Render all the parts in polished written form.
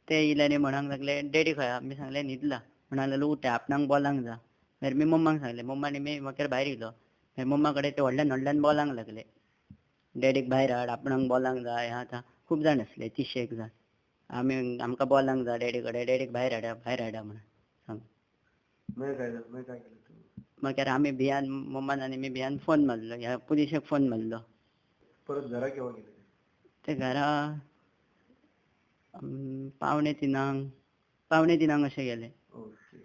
ते येयले आनी म्हणूंक लागले डॅडी खंय आहा? मी सांगलें न्हिदला. म्हणूंक लागलो उठय आपणाक बोलांक जा. मागीर मी मम्माक सांगलें, मम्मा आनी मी मागीर भायर येयलो. मागीर मम्मा कडेन ते व्हडल्यान व्हडल्यान बोलांक लागले, डॅडीक भायर हाड, आपणाक बोलांक जाय. ह्या आतां खूब जाण आसले, 30 जाण. आमी आमकां बोलांक जाय डॅडी कडेन, डॅडीक भायर हाडा, भायर हाडा म्हणून सांग. मागीर काय जालें? मागीर काय केलें तुमी? मागीर आमी भियान, मम्मान आनी मी भियान फोन मारलो, ह्या पुलिशेक फोन मारलो. परत घरा केव्हा गेले? ते घरा 2:45 अशें गेले. ओके.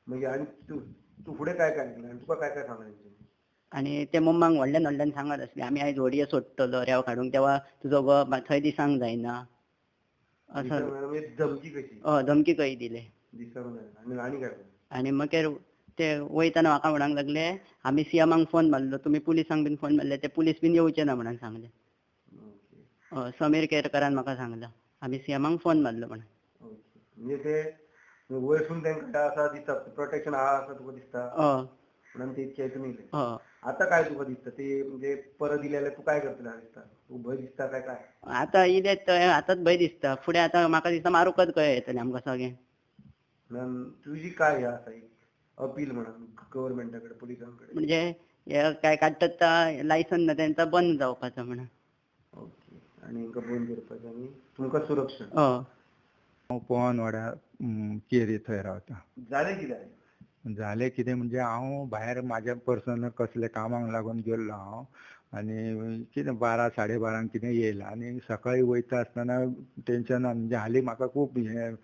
मागीर आनी तूं तूं फुडें काय काय केलें आनी तुका काय काय सांगलें तेंच्यांनी? आनी ते मम्माक व्हडल्यान व्हडल्यान सांगत आसले, आमी आयज होडये सोडटलो रेंव काडूंक, तेवा तुजो घोव थंय दिसांक जायना असो. दिसांक जायना म्हणजे धमकी कशी? हय, धमकी कही दिले. दिसांक जायना. आनी आनी काय? आनी मागीर ते वयतना म्हाका म्हणूंक लागले, आमी सीएमाक फोन मारलो, तुमी पुलिसांक बीन फोन मारले, ते पुलीस बीन येवचे ना म्हणून सांगले. ओके. हय, समीर केरकरान म्हाका सांगला, आमी सीएमाक फोन मारलो म्हणून. ओके. म्हणजे ते वयरसून तांकां आसा दिसता, प्रोटेक्शन आहा आसा तुका दिसता? हय. म्हणून ते इतके हितून येयले. हय. आतां काय तुका दिसता ते म्हणजे परत इले जाल्यार तूं काय करतलें दिसता? तुका भंय दिसता काय काय? आतां इले थंय आतांच भंय दिसता. फुडें आतां म्हाका दिसता मारूंकच कळ्ळें येतलें आमकां सगळें. म्हणून तुजी काय हे आसा एक अपील म्हणून गव्हर्मेंटा कडेन, पुलिसां कडेन? म्हणजे हे काय काडटात लायसन ना तेंचा बंद जावपाचो म्हणून. ओके. आनी हांकां बंद करपाचें आनी तुमकां सुरक्षण. हय. हांव पवन वाड्यार केरी थंय रावता. जालें कितें? जालें कितें म्हणजे हांव भायर म्हाज्या पर्सनल कसले कामाक लागून गेल्लो हांव, आनी कितें 12 12:30 कितें येयला आनी सकाळीं वयता आसतना टेन्शनान, म्हणजे हालीं म्हाका खूब हें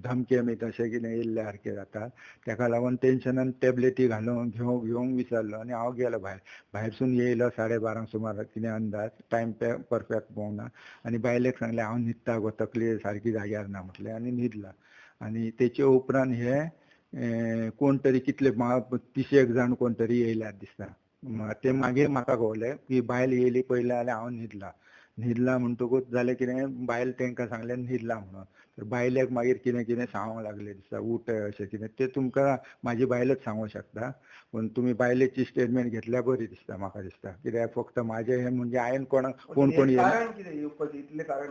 धमके बी तशें कितें येयल्ले सारकें जाता, तेका लागून टेन्शनान टॅबलेटी घालून घेवंक विसरलो आनी हांव गेलो भायर. भायरसून येयलो 12:30 सुमार कितें अंदाज, टायम परफेक्ट पळोवंक ना. आनी बायलेक सांगलें हांव न्हिदता गो, तकली सारकी जाग्यार ना म्हटलें आनी न्हिदला. आनी तेचे उपरांत हे कोण तरी कितले 30 जाण कोण तरी येयल्यात दिसता. ते मागीर म्हाका कळ्ळें की बायल येयली पयलें जाल्यार हांव न्हिदला. न्हिदला म्हणटकूच जालें कितें, बायल तांकां सांगलें न्हिदला म्हणून. तर बायलेक मागीर कितें कितें सांगूंक लागलें दिसता, उठ अशें कितें. तें तुमकां म्हाजी बायलच सांगूंक शकता, पूण तुमी बायलेची स्टेटमेंट घेतल्यार बरी दिसता म्हाका दिसता. कित्याक फक्त म्हाजें हें म्हणजे हांवें कोणाक कोण कोण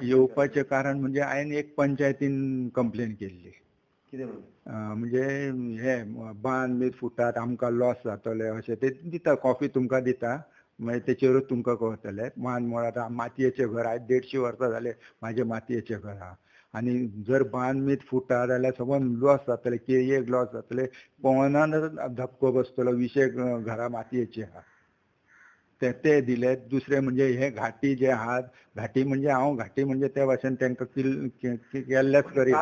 येवपाचें कारण म्हणजे हांवें एक पंचायतीन कंप्लेन केल्ली. म्हणजे हे बांद बी फुटात आमकां लॉस जातले अशें ते दिता, कॉफी तुमकां दिता, मागीर तेचेरूच तुमकां कळटलें. बांद मोडात, मातयेचें घर आयज 150 वर्सां जाले म्हाजें मातयेचें घर आहा, आनी जर बांद बीत फुटा जाल्यार सबंद लॉस जातले, केळयेक लॉस जातले, पवनान धपको बसतलो, 20 घरां मातयेचीं आहा. ते दिले. दुसरें म्हणजे हे घाटी जे आहात, घाटी म्हणजे हांव घाटी म्हणजे त्या भाशेन तांकां केल्लेच करी.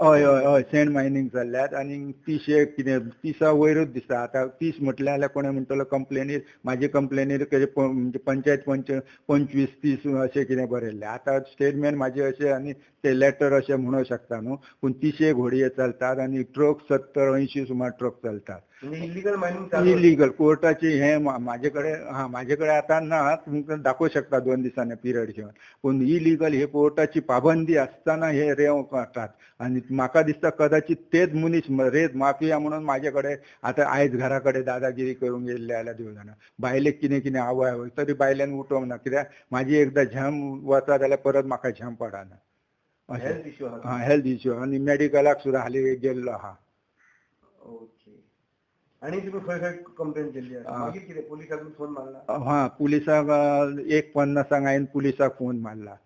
हय हय हय, सँड मायनींग चल्ल्यात आनी 30 कितें 30 वयरूच दिसता. आतां 30 म्हटलें जाल्यार कोणें म्हणटलो कंप्लेनीर, म्हाजे कंप्लेनीर म्हणजे पंचायत 25-30 अशें कितें बरयल्लें. आतां स्टेटमेंट म्हाजें अशें आनी ते लेटर अशें म्हणूंक शकता न्हू, पूण 30 घोडये चलतात आनी ट्रक 70-80 सुमार ट्रक चलतात. इलिगल कोर्टाची हें म्हाजे कडेन हा, म्हाजे कडेन आतां ना, तुमकां दाखोवंक शकता 2 दिसांनी पिरियड घेवन. पूण इलिगल हे कोर्टाची पाबंदी आसतना हे रेंव काडटात आनी म्हाका दिसता कदाचित तेच मनीस रेत माफिया म्हणून म्हाजे कडेन आतां आयज घरा कडेन दादागिरी करूंक येयल्ले जाल्यार दिवं जाणा. बायलेक कितें कितें आवय आवय तरी बायल्यान उठोवंक ना, कित्याक म्हाजी एकदां झेम वता जाल्यार परत म्हाका झेम पडना. अशें हेल्थ इश्यू आनी मेडिकलाक सुद्दां हालीं गेल्लो आहा. आनी तुमी खंय खंय कंप्लेन केल्ली? मागीर कितें पुलिसाक फोन मारला? हां, पुलिसाक 1:50 हांवें पुलिसाक फोन मारला.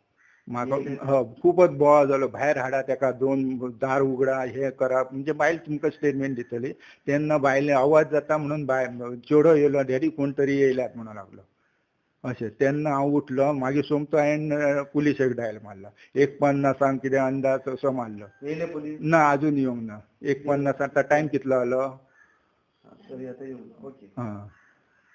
म्हाका खूबच बोवाळ जालो, भायर हाडा तेका, 2 दार उगडा, हें करा, म्हणजे बायल तुमकां स्टेटमेंट दितली. तेन्ना बायले आवाज जाता म्हणून बायल चेडो येयलो, डॅडी कोण तरी येयल्यात म्हणून लागलो अशें. तेन्ना हांव उठलो, मागीर सोमतो हांवें पुलिशेक डायल मारला. 1:50 कितें अंदाज असो मारलो. ना, आजून येवंक ना. 1:50 आतां टायम कितलो जालो? हां,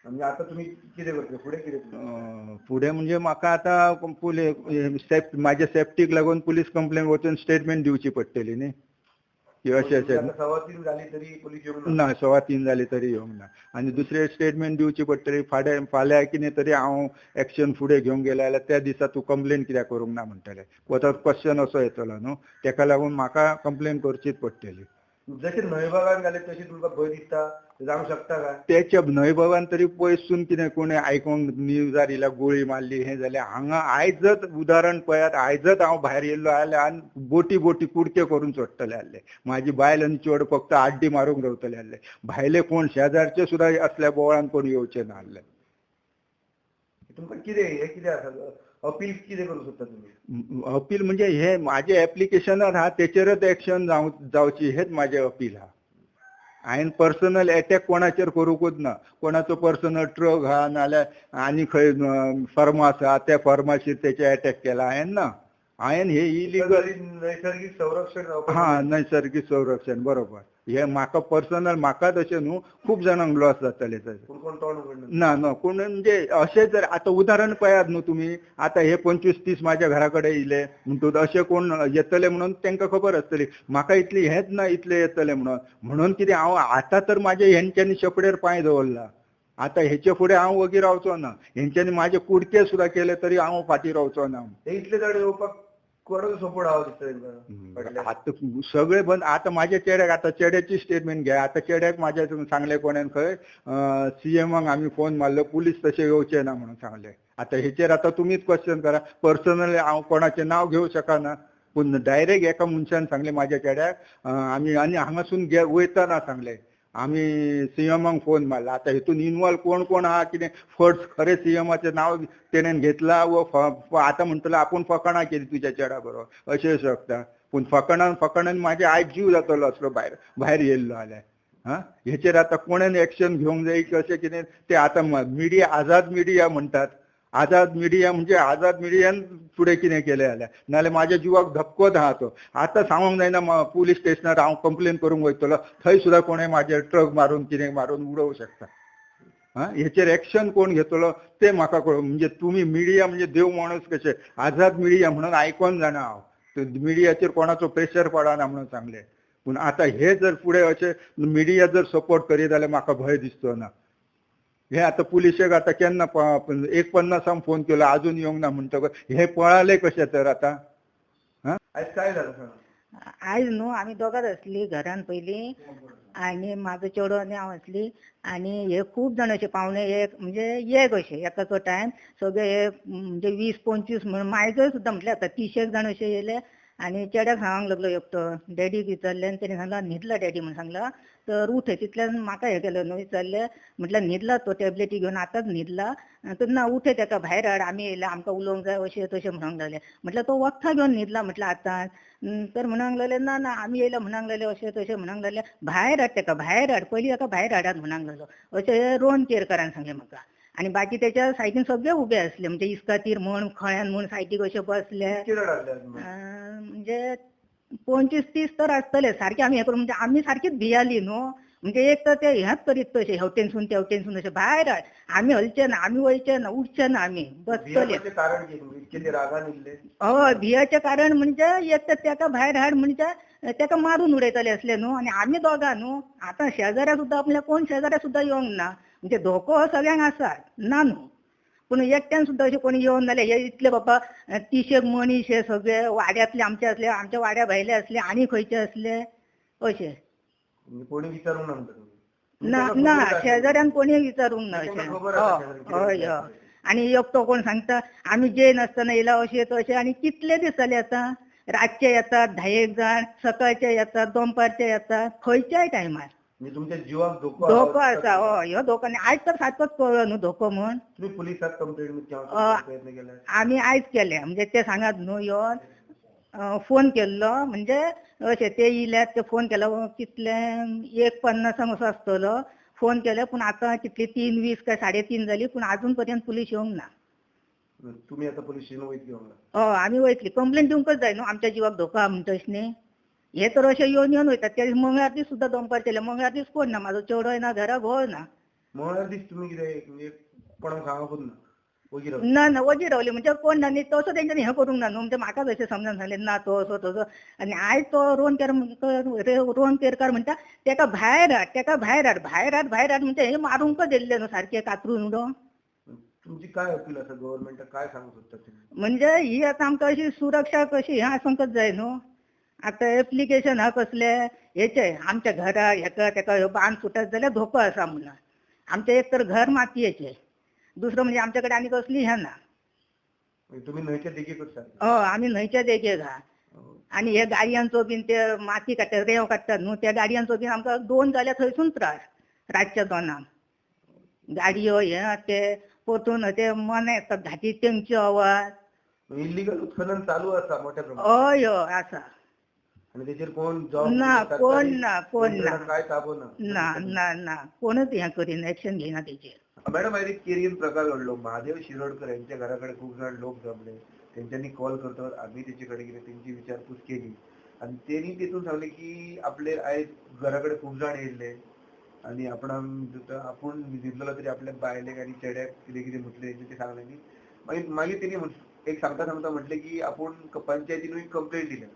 म्हणजे आता तुम्ही कितें करतले फुडें? कितें फुडें म्हणजे म्हाका आतां पुलीस म्हाज्या सेफ्टीक लागून पुलीस कंप्लेन वचून स्टेटमेंट दिवची पडटली न्ही, की अशें अशें. 3:15 जाली तरी पुलीस येवंक ना? 3:15 जाली तरी येवंक ना. आनी दुसरें स्टेटमेंट दिवची पडटली. फाल्यां कितें तरी हांव एक्शन फुडें घेवंक गेलें जाल्यार त्या दिसा तूं कंप्लेन कित्याक करूंक ना म्हणटले, वता क्वेश्चन असो येतलो न्हू, तेका लागून म्हाका कंप्लेन करचीच पडटली. जशें न्हंयबागान जालें तशें तुमकां भंय दिसता जावंक शकता काय? तेच्या न्हंयबागान तरी पयसून कितें कोणें आयकोंक न्यूजार येयल्या गोळी मारली हें जालें. हांगा आयजच उदाहरण पळयात, आयजच हांव भायर येयल्लो जाल्यार आनी बोटी बोटी कुडके करून सोडटले आसले. म्हाजी बायल आनी चेडो फक्त आड्डी मारूंक रावतले आसले. भायले कोण शेजारचे सुद्दां असल्या बोवाळान कोण येवचे ना आसले. तुमकां कितें हें कितें आसा अपील कितें करूंक सोदता तुमी? अपील म्हणजे हे म्हाजे एप्लिकेशनार आहा तेचेरच एक्शन जावची हेच म्हाजें अपील आहा. हांवें पर्सनल एटॅक कोणाचेर करूंकूच ना. कोणाचो पर्सनल ट्रक आहा नाल्यार आनी खंय फार्मास आहा त्या फार्माशीर तेचे एटॅक केला हांवें ना. हांवें हे इलिगल नैसर्गिक संरक्षण हा नैसर्गिक संरक्षण बरोबर. हे म्हाका पर्सनल म्हाका तशें न्हू खूब जाणांक लॉस जातले. ना ना कोण म्हणजे अशें जर आतां उदाहरण पळयात न्हू तुमी, आतां हे 25-30 म्हाज्या घरा कडेन येयले म्हणटकूच अशें कोण येतले म्हणून तांकां खबर आसतली. म्हाका इतली हेंच ना इतले येतले म्हणून, म्हणून कितें हांव आतां तर म्हाजे हेंच्यांनी शेपडेर पांय दवरला. आतां हेचे फुडें हांव वगी रावचो ना. हेंच्यांनी म्हाजे कुडके सुद्दां केले तरी हांव फाटीं रावचो ना. इतले जाण येवपाक कोणाचो सपोर्ट आहा दिसता? आतां सगळे बंद. आतां म्हाज्या चेड्याक, आतां चेड्याची स्टेटमेंट घे. आतां चेड्याक म्हाज्या सांगलें कोणेन खंय सीएमाक आमी फोन मारलो, पुलीस तशें येवचे ना म्हणून सांगलें. आतां हेचेर आतां तुमीच क्वेश्चन करा. पर्सनली हांव कोणाचें नांव घेवं शकना, पूण डायरेक्ट एका मनशान सांगलें म्हाज्या चेड्याक आमी आनी हांगासून वयतना सांगलें आमी सीएमाक फोन मारला. आतां हितून इनवॉल्व कोण कोण आहा कितें फर्स्ट खरें सीएमाचें नांव तेणेन घेतलां वो आतां म्हणटलो आपूण फकाणां केली तुज्या चेड्या बरोबर अशें शकता. पूण फकाणान फकाणान म्हाजे आयज जीव जातलो असलो भायर भायर येयल्लो जाल्यार. हां हेचेर आतां कोणेन एक्शन घेवंक जाय कशें कितें तें आतां मिडिया, आझाद मिडिया म्हणटात. आझाद मिडिया म्हणजे आझाद मिडियान फुडें कितें केलें जाल्यार, नाल्यार म्हाज्या जिवाक धपकोच आहा तो. आतां सांगूंक जायना पुलीस स्टेशनार हांव कंप्लेन करूंक वयतलो, थंय सुद्दां कोणें म्हाजेर ट्रक मारून कितें मारून उडोवंक शकता. हां हेचेर एक्शन कोण घेतलो तें म्हाका कळूं. म्हणजे तुमी मिडिया म्हणजे देव माणूस कशें आझाद मिडिया म्हणून आयकोन जाणा हांव, मिडियाचेर कोणाचो प्रेशर पडना म्हणून सांगलें. पूण आतां हे जर फुडें अशें मिडिया जर सपोर्ट करीत जाल्यार म्हाका भंय दिसचो ना. हे आतां पुलिशेक आतां केन्ना 1:50 फोन केलो आजून येवंक ना म्हणटकच हे पळाले कशें तर आतां. आयज काय जालें सांग? आयज न्हू आमी दोगांच आसली घरान पयलीं, आनी म्हाजो चेडो आनी हांव आसली, आनी हे खूब जाण अशे पावणे एक म्हणजे एक अशे एकाचो टायम सगळे हे म्हणजे 20-25 म्हण मायजय सुद्दां म्हटल्यार आतां 30 जाण अशे येयले. आनी चेड्याक सांगूंक लागलो एकटो, डॅडीक विचारलें आनी तेणें सांगला न्हिदला डॅडी म्हण सांगला. तर उठय तितल्यान म्हाका हें केलें न्हू, विचारलें म्हटल्यार न्हिदला तो टॅबलेटी घेवन आतांच न्हिदला, तर ना उठय तेका भायर हाड आमी येयला आमकां उलोवंक जाय अशें तशें म्हणूंक लागले. म्हटल्यार तो वखदां घेवन न्हिदला म्हटल्यार आतांच. तर म्हणूंक लागले ना ना आमी येयला म्हणूंक लागले अशें तशें म्हणूंक लागले. भायर हाड तेका, भायर हाड, पयलीं तेका भायर हाडात म्हणूंक लागलो अशें रोहन केरकारान सांगलें म्हाका. आनी बाकी तेच्या सायडीन सगळे उबे आसले, म्हणजे इस्कातीर म्हण खळ्यान म्हण सायडीक अशे बसले. म्हणजे 25-30 तर आसतले सारके. आमी हें करून म्हणजे आमी सारकीच भियाली न्हू, म्हणजे एक तर ते हेंच करीत तशें हेवटेनसून तेवटेनसून अशें भायर हाड, आमी हलचे ना, आमी वयचे ना, उठचे ना, आमी बसतले. हय भियाचें कारण म्हणजे एक तर तेका भायर हाड म्हणजे तेका मारून उडयतले आसले न्हू. आनी आमी दोगां न्हू आतां शेजाऱ्या सुद्दां आपल्या कोण शेजाऱ्या सुद्दां येवंक ना, म्हणजे धोको हो सगळ्यांक आसा ना न्हू, पूण एकट्यान सुद्दां अशें कोणी येवन जाल्यार हे इतले बाबा 30 मनीस हे सगळे वाड्यांतले आमचे आसले, आमच्या वाड्या भायले आसले आनी खंयचे आसले अशें. कोणी विचारूंक ना? ना ना शेजाऱ्यान कोणी विचारूंक ना अशें. हय हय. आनी एकटो कोण सांगता आमी जेय नासतना येयला अशें तशें. आनी कितले दीस जाले आतां रातचे येतात 10 जाण, सकाळचे येतात, दनपारचे येतात, खंयच्याय टायमार. तुमच्या जिवाक धोको धोको आसा. हय ह्यो धोको. आनी आयज तर सारकोच कळ्ळो न्हू धोको म्हण. तुमी पुलिसाक कंप्लेंट आमी आयज केले, म्हणजे ते सांगात न्हू येवन फोन केल्लो, म्हणजे अशें ते येयल्यात ते फोन केलो कितले 1:50 असो आसतलो फोन केले, पूण आतां कितली 3:20 काय 3:30 जाली, पूण आजून पर्यंत पुलीस येवंक ना. तुमी आतां पुलीस स्टेशन वयतली? हय आमी वयतली, कंप्लेन दिवंकच जाय न्हू आमच्या जिवाक धोको आहा म्हणटा तशें न्ही. हे तर अशें येवन येवन वयतात. त्या मंगळार दीस सुद्दां दनपारचे येयले, मंगळार दीस कोण ना, म्हाजो चेडोय ना, घरा घोव ना. मंगळार दीस तुमी कितें कोणाक सांगपूच ना? ना ना वगी रावली म्हणजे कोण ना न्ही तसो तेंच्यांनी हें करूंक ना न्हू, म्हणजे म्हाका अशें समजून सांगलें ना तो असो तसो. आनी आयज तो रोहन केरकार म्हणटा तेका भायर हाड, तेका भायर हाड, भायर हाड, भायर हाड, म्हणजे हे मारूंकच येयल्ले न्हू सारकें कातरून उडोवन. तुमची काय अपील आसा गव्हर्मेंटाक, काय सांगूंक सोदता तुमी? म्हणजे ही आतां आमकां अशी सुरक्षा कशी हें आसूंकच जाय न्हू. आतां एप्लिकेशन हा कसले हेचे आमच्या घरा हेका तेका ह्यो बांद फुटत जाल्यार धोको आसा म्हणून. आमचें एक तर घर मातयेचें, दुसरो म्हणजे आमच्या कडेन आनी कसली हें ना. तुम्ही न्हंयच्या देगेकच आसा? हय, आमी न्हंयच्या देगेक आहा. आनी हे गाडयांचो बीन ते माती काडटात, रेंव काडटात न्हू, त्या गाडयांचो बीन आमकां 2 जाल्यार थंयसून त्रास रातच्या 2 गाडयो हे ते परतून ते मन येतात घांटी तेंची आवाज. इलिगल उत्खनन चालू आसा मोठ्या प्रमाणात? हय हय आसा. आनी तेचेर कोण जबाब ना, कोण ना, कोण ना, काय ताबो ना, ना ना ना, कोणच हें करिना, एक्शन घेयना तेचेर. मॅडम, आयज एक केरीन प्रकार घडलो. महादेव शिरोडकर यांच्या घराकडे खूप जण लोक जमले, त्यांच्यानी कॉल करतो आम्ही त्याच्याकडे गेले, त्यांची विचारपूस केली आणि त्यांनी तिथून सांगले की आपले आयज घराकडे खूप जण येयल्ले आणि आपण आपण न्हिदलेलो तरी आपल्या बायलेक आणि चेड्याक कितें कितें म्हटलें ते सांगले. मागीर मागीर तेणी एक सांगता सांगता म्हटलें की आपूण पंचायतीनूय कंप्लेंट दिल्या,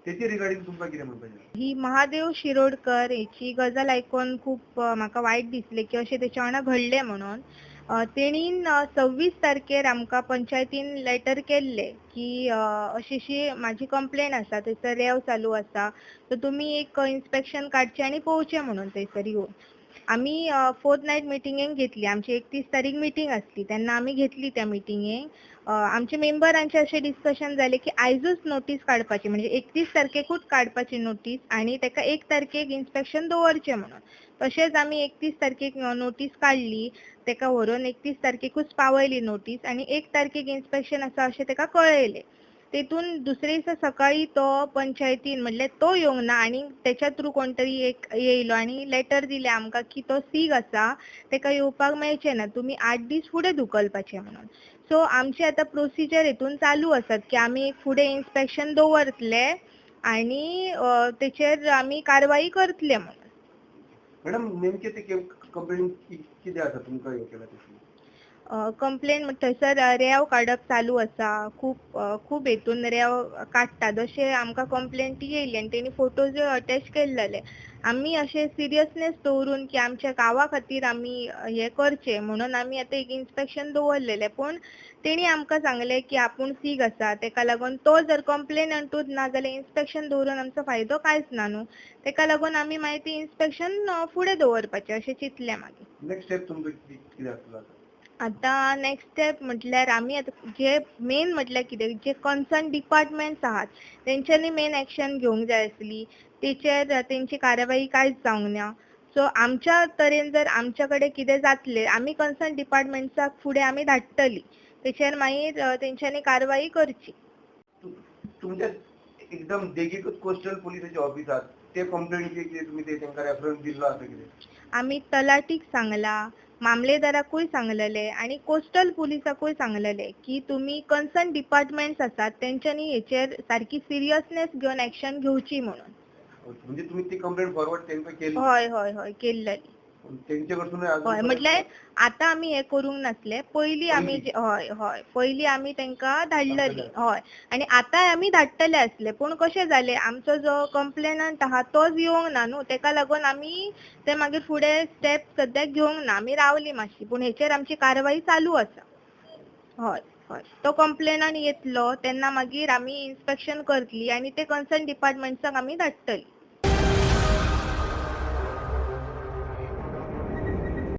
तेचे रिगार्डिंग तुमकां कितें म्हणपाचें? ही महादेव शिरोडकर हेची गजाल आयकून खूप म्हाका वायट दिसलें की अशें तेच्या वांगडा घडलें म्हणून. तेणीन 26 तारखेर आमकां पंचायतीन लेटर केल्लें की अशी अशी म्हाजी कंप्लेन आसा, थंयसर रेंव चालू आसा, तर तुमी एक इन्स्पेक्शन काडचें आनी पळोवचें म्हणून थंयसर येवन. आमी 4th night मिटिंगेक घेतली, आमची 31 तारीख मिटींग आसली तेन्ना आमी घेतली. त्या मिटिंगेक आमचे मेंबरांचे अशें डिस्कशन जालें की आयजूच नोटीस काडपाची, म्हणजे 31 तारखेकूच काडपाची नोटीस आनी तेका 1 तारखेक इन्स्पेक्शन दवरचें म्हणून. तशेंच आमी 31 तारखेक नोटीस काडली, तेका व्हरून 31 तारखेकूच पावयली नोटीस आनी 1 तारखेक इन्स्पेक्शन आसा अशें तेका कळयलें. तेतून दुसरे दिसा सकाळी तो पंचायतीन म्हणल्यार तो येवंक ना आनी तेच्या थ्रू कोण तरी एक येयलो आनी लेटर दिलें आमकां की तो सीक आसा, तेका येवपाक मेळचें ना, तुमी 8 दीस फुडें धुकलपाचें म्हणून. सो आमचे आतां प्रोसिजर हेतून चालू आसात की आमी फुडें इन्स्पेक्शन दवरतले आनी तेचेर आमी कारवाई करतले म्हणून. मॅडम, नेमके ते कंप्लेन कितें आसा तुमकां हें केलां तशें? कंप्लेन थंयसर रेंव काडप चालू आसा, खूब खूब हेतून रेंव काडटात अशें आमकां कंप्लेंटी येयली आनी तेणी फोटोजूय अटॅच केल्लेले. आमी अशें सिरियसनेस दवरून की आमच्या गांवा खातीर आमी हें करचें म्हणून आमी आतां एक इन्स्पेक्शन दवरलेलें. पूण तेणी आमकां सांगलें की आपूण सीक आसा, तेका लागून तो जर कंप्लेनंटूच ना जाल्यार इन्स्पेक्शन दवरून आमचो फायदो कांयच ना न्हू, तेका लागून आमी मागीर ती इन्स्पेक्शन फुडें दवरपाचें अशें चिंतलें. मागीर नेक्स्ट स्टेप तुमचो कितें आसतलो? आतां नेक्स्ट स्टेप म्हटल्यार आमी आतां जे मेन म्हटल्यार कितें, जे कन्सर्न डिपार्टमेंट्स आहात तेंच्यांनी मेन एक्शन घेवंक जाय आसली, तेचेर तेंची कारवाई कांयच जावंक ना. सो आमच्या तरेन जर आमच्या कडेन कितें जातलें आमी कन्सर्न डिपार्टमेंट्साक फुडें आमी धाडटली, तेचेर मागीर तेंच्यांनी कारवाई करची. तुमच्या एकदम देगेकूच कोस्टल पोलिसाचे ऑफिस आहात, ते कंप्लेंटीचे कितें तुमी ते तांकां रेफरन्स दिल्लो आसा कितें? आमी तलाठीक सांगलां, मामलेदाराकूय सांगलेले आनी कोस्टल पुलिसाकूय सांगलेले की तुमी कन्सर्न डिपार्टमेंट्स आसात तेंच्यांनी हेचेर सारकी सिरियसनेस घेवन एक्शन घेवची म्हणून. म्हणजे तुम्ही ती कंप्लेंट फॉरवर्ड तांकां केली? हय हय हय केल्लेली तेंचे कडसून. हय, म्हटल्यार आतां आमी हें करूंक नासलें, पयलीं आमी हय हय पयलीं आमी तांकां धाडलेली. हय, आनी आतांय आमी धाडटले आसले, पूण कशें जालें आमचो जो कंप्लेनंट आहा तोच येवंक ना न्हू, तेका लागून आमी ते मागीर फुडें स्टेप सद्याक घेवंक ना, आमी रावली मातशी. पूण हेचेर आमची कारवाई चालू आसा. हय हय, तो कंप्लेनंट येतलो तेन्ना मागीर आमी इन्स्पेक्शन करतली आनी ते कन्सर्न डिपार्टमेंट्साक आमी धाडटली.